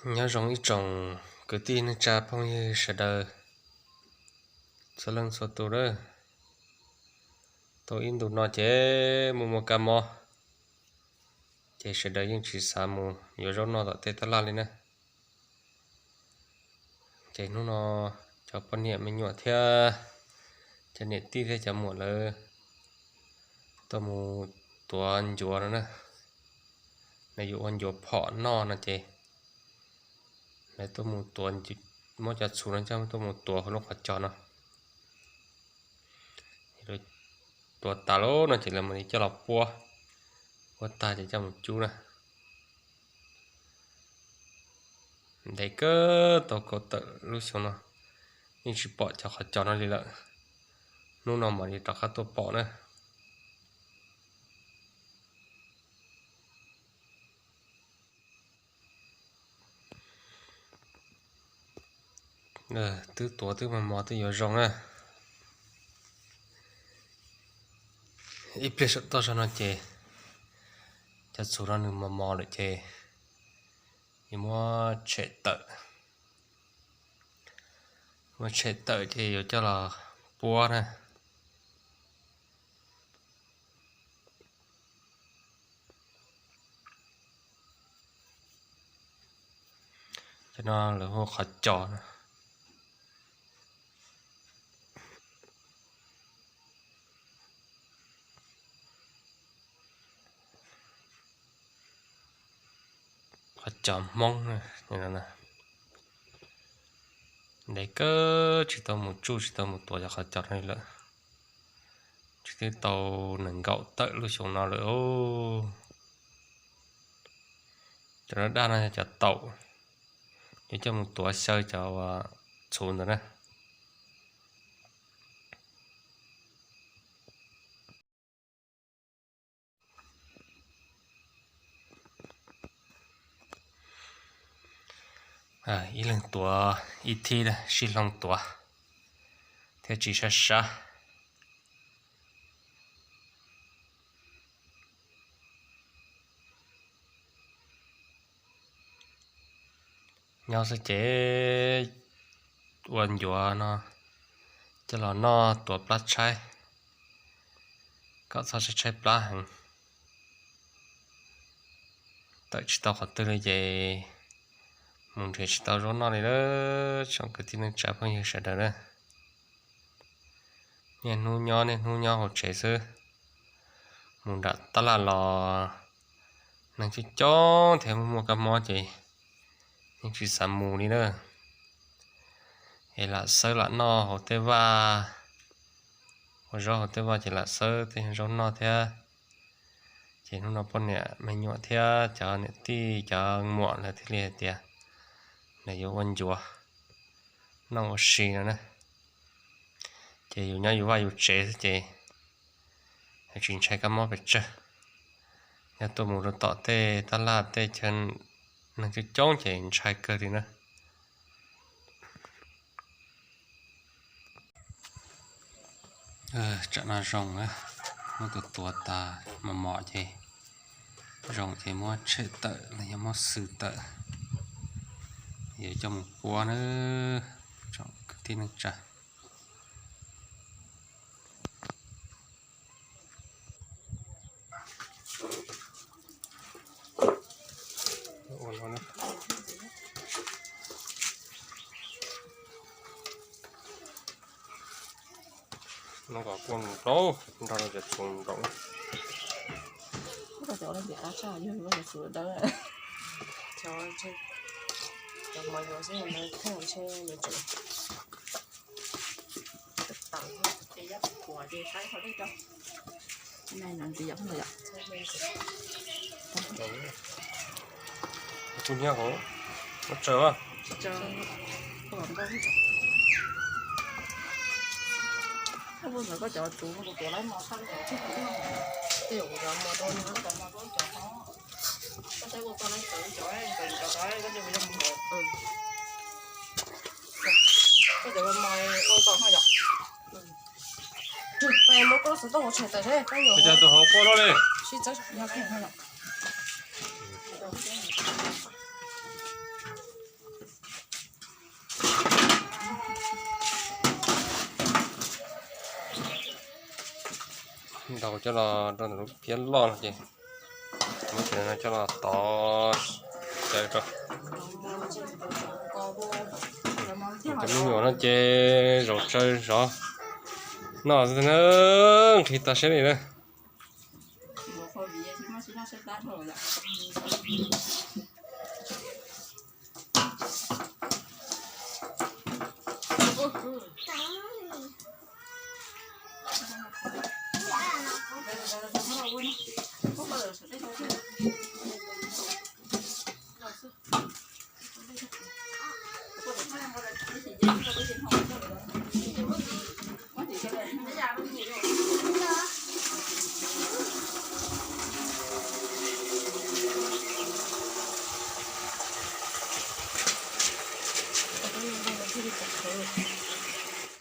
Nyob zoo ib tsoom kwv tij neej tsa phooj ywg sawv daws txhua leej txhua tus lawm. Tau ib ntu no ces muaj muaj kab mob, ces sawv daws yeej tsis xav mus yuav zaub noj tom tej tab laj li na. Ces hnub no cov poj niam me nyuam thiab cov niam tij thiab cov muam lawv tuaj mus tuav ncuav no na. Lawv yuav ua ncuav phom noj no ces lawv tuaj mus tuav, muab cov txhuv no coj tuaj mus tuav hauv lub qhov cos no. Tuav tas lawm no ces lawv mam li coj los puab, puab tag ces coj mus cub na. Ntev kawg tau kaum tawm lub xyoo no yeej tsis pom cov qhov cos no li lawm. Hnub no mam li rov qab tuaj pom na. Twb tuav twb mos mos twb yuav zoo na. Ib pliag saum toj zog no ces cov txhuv no nws mos mos lawm ces yuav muab tshem tawm. Muab tshem tawm ces yuav coj los puab na. Cov no lawv hu qhov cos na. Qhov cos Hmoob na. Ntev kawg tsis tau mus tsuj tsis tau mus tuav cov qhov cos no li lawm. Tsis twb tau nees nkaum tawm lub xyoo no lawm. Cov daj daj no yog cov taum, yuav coj mus tuav xyaw cov txhuv ntawd na. Ib leeg tuav ib thib, sib hloov tuav thiaj tsis sab sab. Nyob xwb ces ua ncuav no coj los noj tuav plab tshaib, kom txhob tshaib tshaib plab heev. Tawm tsis tau qhov twg li ces mus nrhiav tsis tau zaub noj li lawm tsoom kwv tij neej tsa phooj ywg sawv daws na. Niaj hnub nyob niaj hnub nyob hauv tsev xwb, mus nram tab laj los neeg coob coob thiab muaj muaj kab mob ces yeej tsis xav mus li na. Es lam xawb lam noj hauv tej vaj, ua zaub hauv tej vaj ces lam xawb tej zaub noj thiab. Ces hnub no poj niam me nyuam thiab cov niam tij cov muam lawv thiaj li hais tias lawv yuav ua ncuav noj ua si no na. Ces yus nyob yus vaj yus tsev xwb ces tsis ntshai kab mob pes tsawg. Yog tuaj mus rau tom tej tab laj tej chaw neeg coob coob ces ntshai kawg li na. Tsam no zoo na, muab tus tuav tas mos mos ces zoo ces muab tshem tawm los yog muab xwb tawm, yuav coj mus puab na tsoom kwv tij neej tsa. No kom kua mus rau nrog cov txhuv nraum. Cov, cov mos yuav xwb, cov ntshe yuav tsum tawm. Kuv nyiam hov, no tsaws a. Tej zaum kuv cov mos rau no, koj saib ua tau no, cov cov cov cov cov cov cov cov cov mos ua tau no yom. Tus pem muab koj xov tooj ua tshais tas seb, koj yuav tus hauv koj loj li. Sib txawb yog koj yom. Coj los rau ntawm lub phiab loj no ces muab cov no coj los tov cawv rau. Cov me nyuam no ces zaum tsawv zov noj xwb na, nqhis tas siab li na.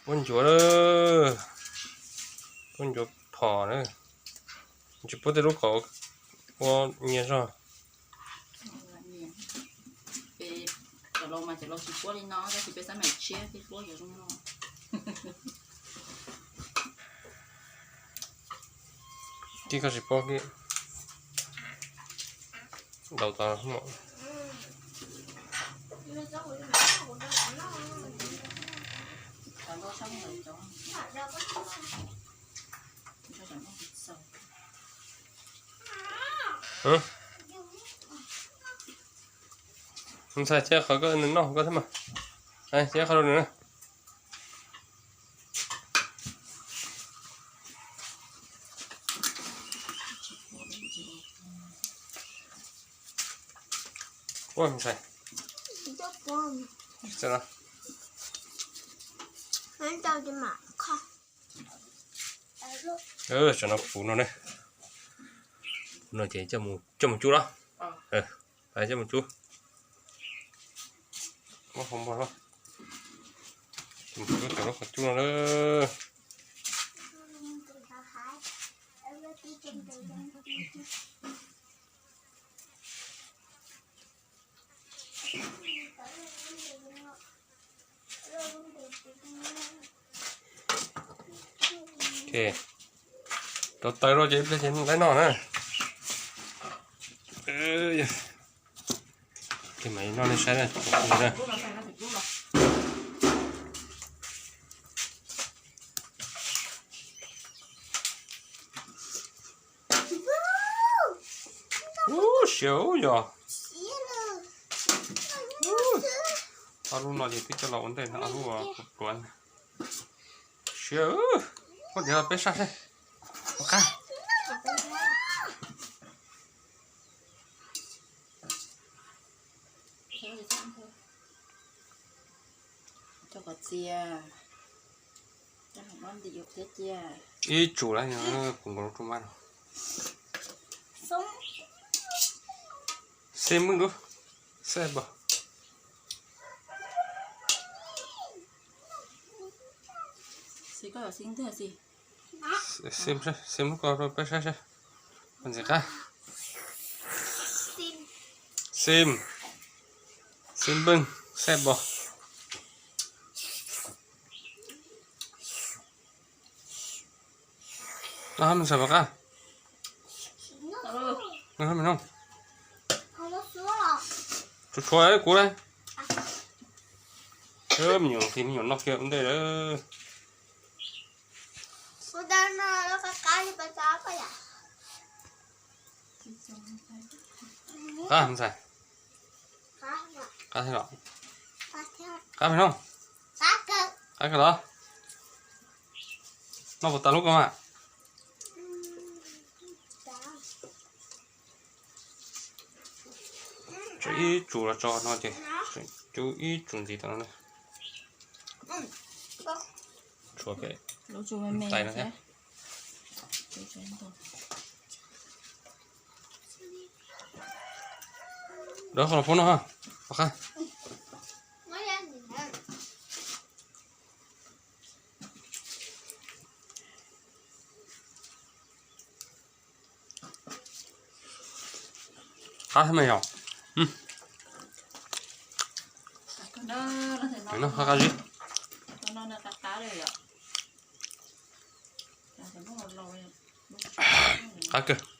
Puab ncuav, puab ncuav phom na. Tsis puab tej lub kom ua nyias zog. Cov laus mas cov laus tsis puab li no, tab sis peb xab maim tshiab peb puab cov zoo no. Kib koj tsis paub kib. Daus tas. Ntxhais, cia qhov koj nws noj koj thiab mas. Cia qhov rau nws na. Ua ntxhais. Tsam no puv no ne. Puv no ces coj mus cub los. Coj mus cub. Muab hau npog los. Coj mus cub cov lub qhov cub no na. Rau taws rau ces ib pliag ces laib noj na. Ces mam noj nej saib na. Ub, siav yog. Ob lub no ces twb coj los ua ntej no, ob lub pluav. Siav, koj tias peb saj seb. Ua qab. Coj kom txias, coj hauv mab ntim thiab cia. Ib tsum lawm, kuv nkaus lub rooj mab no. Xib mub lub, xib npawg. Xib, xib mub koj rau peb saib seb. Ntxim qab. Xib, xib npawg, xib npawg. Noj hab me ntxhais puas qab? Noj hab me noog. Tshuav tshuav kuv lawm. Me nyuam nqhis me nyuam noj kiag ua ntej lawm. Qab ntxhais. Qab thiab los? Qab me noog. Qab kawg los? Noj puas tas lub ko mas? Tso ib tsum los tso no ces, tseem cub ib tsum ntxiv tom no na. Tshuav pem tais no thiab. Dov qhov los pub no ha. Pov qab. Qab thiab me yom. Noj qab qab zib. Qab kawg.